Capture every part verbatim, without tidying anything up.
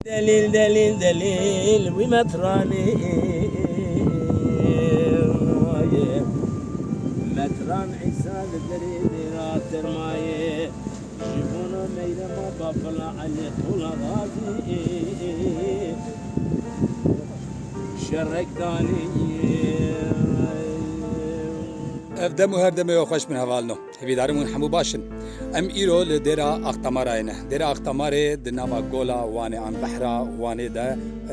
Delîl, delîl, delîl, wî metranê. Metran Îsa li derê dêra termayê. Ji bona meyrema bafila Elî Qula Gazî. Şerek danî. Ev dem û her demê we xweş bin hevalno. Hêvîdarim hûn hemû baş in. Em îro li dêra Axtamarayê ne. Dêra Axtamarê di nava gola Wanê an behra Wanê de,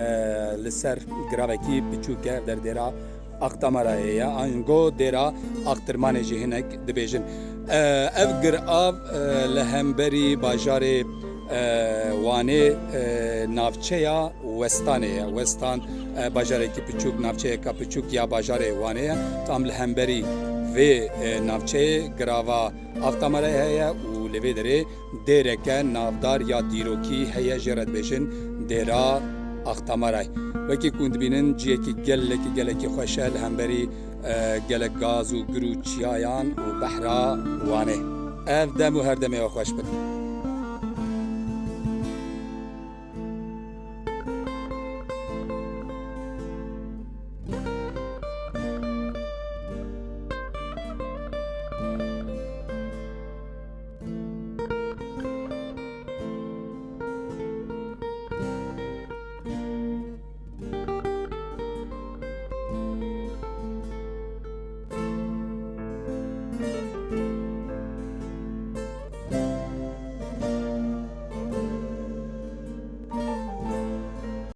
e, li ser giravekî piçûk e. Ev der dêra Axtamarayê ye. Ango dêra Axtirmanê jî hinek dibêjin. E, ev girav, e, li hemberî bajarê, e, Wanê, e, navçeya Westanê ye. Westan, e, bajarekî piçûk, navçeyeka piçûk ya bajarê Wanê ye. Tam li hemberî vê, e, navçeyê girava Axtamarayê heye û li vê derê dêreke navdar ya dîrokî heye, jê re dibêjin dêra Axtamaray. Wekî ku hûn dibînin ciyekî gelekî, gelekî xweş e li hemberî, e, gelek gaz û gir û çiyayan û behra Wanê. Ev dem û her demê we xweş bin.